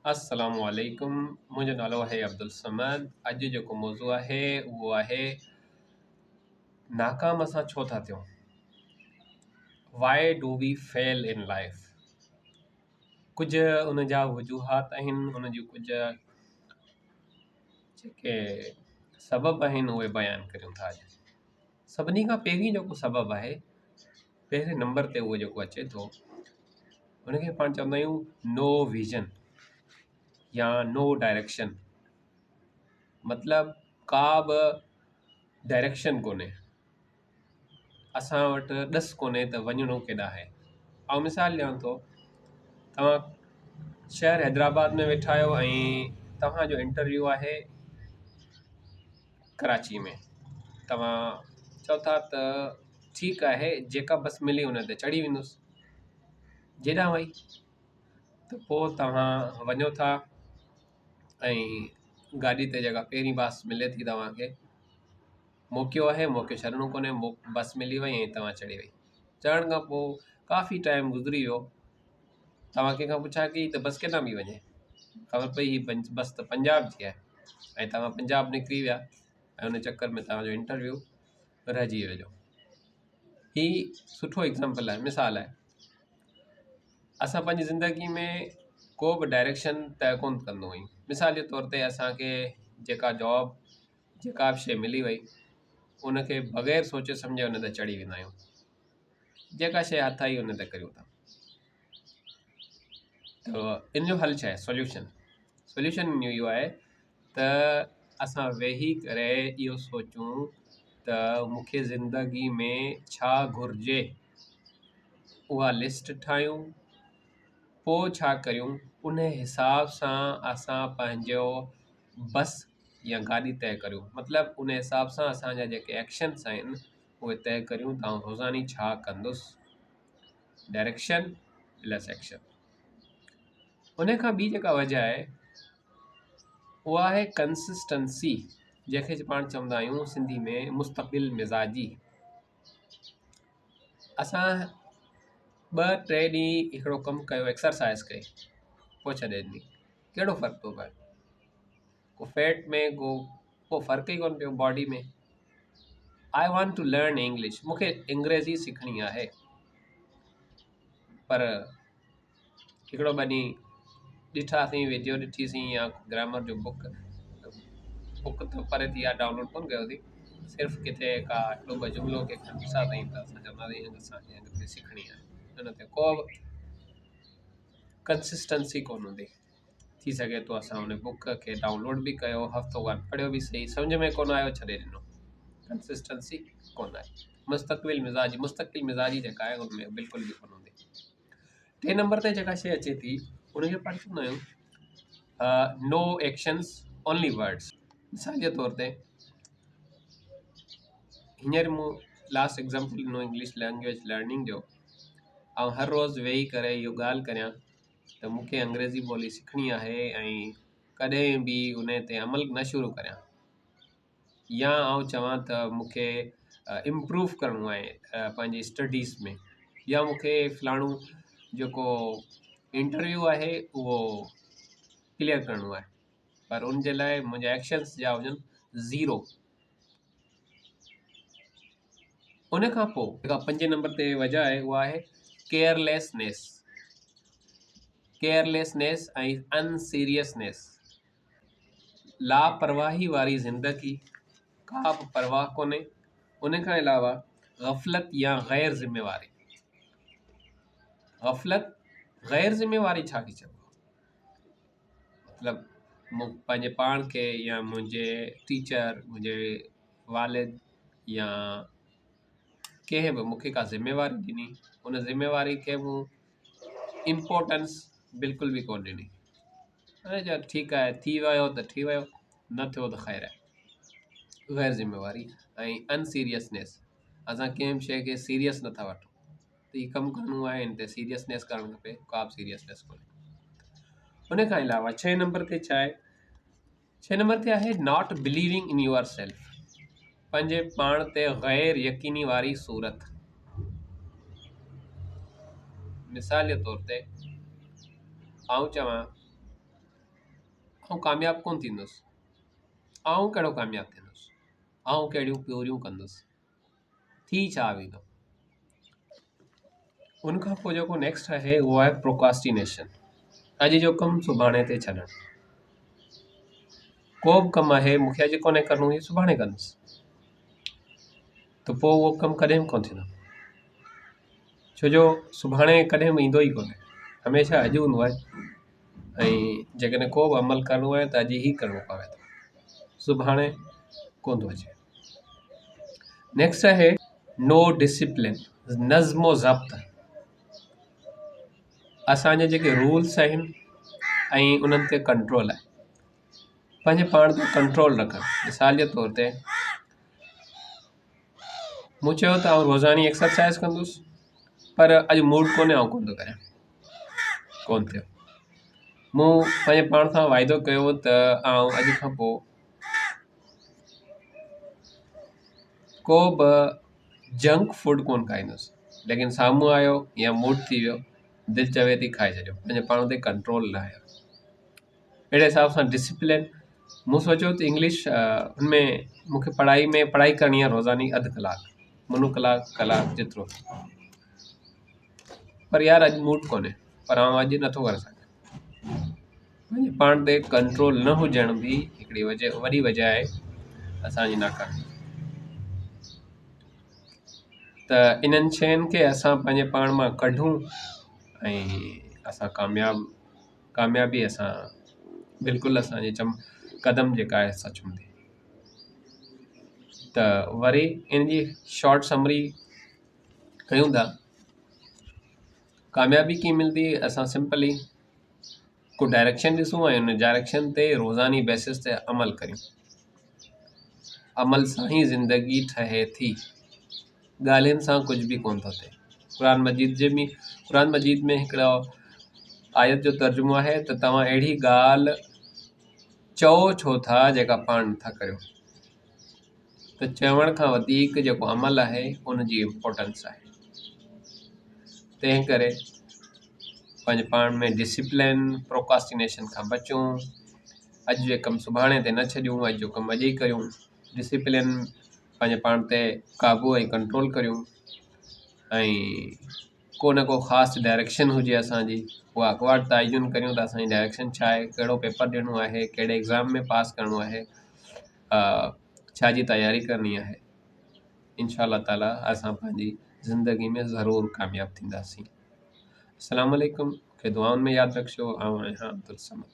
السلام عليڪم منهنجو نالو آهي عبدالصمد. اڄ جيڪو موضوع آهي اهو آهي ناڪام اسان ڇو ٿا ٿيون، why do we fail in life. ڪجهه ان جا وجوهات آهن، ان جون ڪجهه جيڪي سبب آهن اهي بيان ڪريون ٿا. اڄ سڀني کان پهرين جيڪو سبب آهي، پهرين نمبر تي اهو جيڪو اچي ٿو ان کي پاڻ چوندا آهيون نو ويزن يا نو ڊائريڪشن. مطلب ڪا به ڊائريڪشن ڪونهي، اسان وٽ ڏس ڪونهي ته وڃڻو ڪيڏانهن آهي. آئون مثال ڏيان ٿو، توهان شهر حيدرآباد ۾ ويٺا آهيو ۽ توهان جو انٽرويو آهي ڪراچي ۾. توهان چئو ٿا ته ٺيڪ آهي، جيڪا بس ملي ان تي چڙهي ويندس. جيڏانهن وئي ته پوءِ توهان وڃو ٿا ۽ گاڏي تي جيڪا پهرين بس ملي ٿي توهان کي، موقعو آهي، موقعو ڇڏڻو ڪونهي، بس ملي وئي ۽ توهان چڙهي وئي. چڙهڻ کان پوءِ ڪافي ٽائيم گذري ويو، توهان ڪنهن کان پڇا ڪئي ته بس ڪيڏانهن پئي وڃي، خبر پئي هي بس ته پنجاب جي آهي ۽ توهان پنجاب نڪري ويا ۽ ان چڪر ۾ توهان جو انٽرويو رهجي ويو. هي سٺو ايگزامپل آهي، مثال آهي. اسان پنهنجي زندگي ۾ ڪو به ڊائريڪشن طئي ڪونه ڪندو آهيون. مثال جي طور تي اسان کي جيڪا جاب جيڪا به شيءِ ملي وئي ان کي بغير سوچي سمجهي ان تي چڙهي ويندا آهيون. جيڪا شيءِ هٿ آئي ان تي ڪريون ٿا. ته ان جو حل ڇا آهي؟ سوليوشن، سوليوشن اهو آهي ته اسان ويهي ڪري اهو سوچون ته مون کي زندگي ۾ ڇا گهرجي، اها لسٽ ٺاهيون، پوءِ ڇا ڪريون ان حساب سان اسان پنهنجو بس يا گاڏي طئي ڪريون. مطلب ان حساب سان اسان جا جيڪي ايڪشنس آهن اهي طئي ڪريون ته آئون روزاني ڇا ڪندس. Direction plus action. ان کان ٻي جيڪا وجه آهي اها آهي ڪنسسٽنسي، جنهن کي پاڻ چوندا آهيون سنڌي ۾ مستقل مزاجي. اسان ٻه ٽي ڏينهن هڪڙو ڪم ڪيو، ايڪسرسائز ڪئي، پوءِ ڇڏي ڏني، ڪهڙو فرق ٿو پئي؟ ڪو فيٽ ۾ ڪو فرق ئي ڪونه پيو body ۾. I want to learn English, مون کي انگريزي سکڻي آهي، پر هڪڙو ٻه ڏينهن ڏٺاسين، وڊيو ڏٺيسين يا گرامر جو بڪ ته پري ٿي آهي، ڊائونلوڊ ڪونه ڪيوسين، صرف ڪٿي ڪا هڪڙو ٻه جملو ڪنهن کان ڏسان اٿئي ته اسان چونداسين اسان کي انگريزي سکڻي آهي. ان تي ڪو به ڪنسسٽنسي ڪونه هوندي. ٿي سگهي ٿو اسان ان بڪ کي ڊائونلوڊ به ڪيو، هفتو کن پڙهيو به صحيح، سمجهه ۾ ڪونه آيو، ڇڏي ڏنو. ڪنسسٽنسي ڪونه آهي. مستقبل مزاجي، مستقل مزاجي جيڪا آهي ان ۾ بلڪل به ڪونه هوندي. ٽئين نمبر تي جيڪا شيء اچي ٿي ان کي پاڻ چوندا آهيون نو ايڪشنس اونلي ورڊس. مثال جي طور تي هينئر مون لاسٽ ايگزامپل ڏنو انگلش لينگويج لرننگ جو. آئون هر روز ويهي ڪري اهو ڳالهه ڪريان ته مون کي انگريزي ٻولي سکڻي آهي ۽ ڪڏهن به ان تي عمل نه شروع ڪريان، يا آئون چوان ته مون کي امپروو ڪرڻو آهي پنهنجي اسٽڊيز ۾، يا مون کي فلاڻو جيڪو انٽرويو آهي اهو ڪليئر ڪرڻو آهي، پر ان جي لاءِ منهنجا ايڪشنس جا هجن زيرو. ان کان پوءِ جيڪا پنجين نمبر تي وجه آهي اها آهي ڪيئرليسنيس. ڪيئرليسنيس ۽ انسيريسنيس، لاپرواهي واري زندگي، ڪا به پرواهه ڪونهي. ان کان علاوه غفلت يا غير ذميواري. غفلت غير ذميواري ڇا کي چئبو آهي؟ مطلب مون پنهنجي پاڻ کي يا منهنجي ٽيچر، منهنجي والد يا ڪنهن به مون کي ڪا ذميواري ڏني، ان ذميواري کي مون امپورٽنس بلڪل به ڪونه ڏني. اري چيو ٺيڪ آهي، ٿي ويو ته ٿي ويو، نه ٿيو ته خير آهي. غير ذميواري ۽ انسيريسنيس، اسان ڪنهن به شيءِ کي سيريس نٿا وٺون ته هي ڪم ڪرڻو آهي، هن تي سيريسنيس ڪرڻ کپي، ڪا به سيريسنيس ڪونهي. ان کان علاوه ڇهين نمبر تي ڇا آهي؟ ڇهين نمبر تي آهي not believing in your self, پنهنجي پاڻ تي غير يقيني واري صورت. مثال جي طور تي آئون چوان آئون ڪامياب ڪونه ٿيندس، آئون ڪهڙو ڪامياب ٿيندس، آئون ڪهڙيون پوريون ڪندس، ٿي ڇا ويندو. ان کان پوءِ جيڪو نيڪسٽ آهي اهو آهي پروڪاسٽينيشن، اڄ جو ڪم سڀاڻي تي ڇڏڻ. ڪو به ڪم آهي مون کي اڄ ڪونهي ڪرڻو اهو سڀاڻي ڪندس، ته پوءِ اهو ڪم ڪڏهن به ڪونه ٿيندو، ڇو جو سڀاڻي ڪڏهن به ايندو ئي ڪونهي، هميشه اڄ هوندو آهي. ۽ جيڪڏهن ڪو به عمل ڪرڻو آهي ته اڄ ئي ڪرڻو پوي ٿو، سڀاڻي ڪونه ٿو اچي. نيڪسٽ آهي نو ڊسيپلن، نظم و ضبط. اسانجا جيڪي رولس آهن ۽ انهن تي ڪنٽرول آهي، پنهنجي پاڻ تي ڪنٽرول رکڻ. مثال جي طور تي مون چيو ته آئون روزاني ايڪسرسائز ڪندس، پر اڄ موڊ ڪونهي، آئون ڪونه ٿو ڪريان، ڪونه ٿيو. مون پنهنجي پاڻ سان واعدو ڪيو ته آئون اڄ کان پوءِ ڪو به جنڪ فوڊ ڪونه کائيندس، ليڪن سامهون آيو يا موڊ ٿي ويو، دل چوي ٿي کائي ڇڏيو، پنهنجي پاڻ تي ڪنٽرول نه آيو. اهڙي حساب سان ڊسيپلن، مون سوچيو ته انگلش ان ۾ مون کي پڙهائي ۾ پڙهائي ڪرڻي آهي روزاني اڌ ڪلاڪ، منو ڪلاڪ، ڪلاڪ جيترو، پر يار اڄ موڊ ڪونهي، پر آئون اڄ نٿو ڪري سگهان. پنهنجي پاڻ تي ڪنٽرول نه هجڻ به هڪڙي وڏي وجهه آهي اسان جي ناڪامي. ته انهن شين کي اسان پنهنجي پاڻ مان ڪڍون ۽ اسان ڪاميابي اسان بلڪل اسان جي قدم جيڪا آهي سا چمندي. ته وري ان جي شارٽ سمري ڪيون ٿا. ڪاميابي ڪيئن ملندي؟ اسان سمپلي ڪو ڊائريڪشن ڏسون ۽ ان ڊائريڪشن تي روزاني بيسس تي عمل ڪريون. عمل سان ئي زندگي ٺهي ٿي، ڳالهين سان ڪجهه به ڪونه ٿو ٿئي. قرآن مجيد ۾ هڪڙو آيت جو ترجمو آهي ته توهان اهڙي ڳالهه چئو ڇو ٿا جيڪا پاڻ نٿا ڪريو. ته چوڻ کان وڌيڪ جيڪو عمل آهي ان جي امپورٽنس آهي. تنهن ڪري پنهنجي پاڻ ۾ ڊسيپلن، پروڪاسٽينيشن کان بچون، اڄ جو ڪم سڀاڻي تي نه ڇڏيون، اڄ جو ڪم اڄ ئي ڪريون. ڊسيپلن، پنهنجي پاڻ تي قابو ۽ ڪنٽرول ڪريون ۽ ڪو نه ڪو خاص ڊائريڪشن هجي اسان جي، اها اڳواٽ تعين ڪريون ته اسان جي ڊائريڪشن ڇا آهي، ڪهڙو پيپر ڏيڻو آهي، ڪهڙي ايگزام ۾ پاس ڪرڻو آهي، ڇا جي تياري ڪرڻي آهي. انشاء الله تعاليٰ اسان پنهنجي زندگي ۾ ضرور ڪامياب ٿينداسين. السلام عليڪم. مون کي دعائن ۾ ياد رکجو. آئون آهيان عبدالصمد.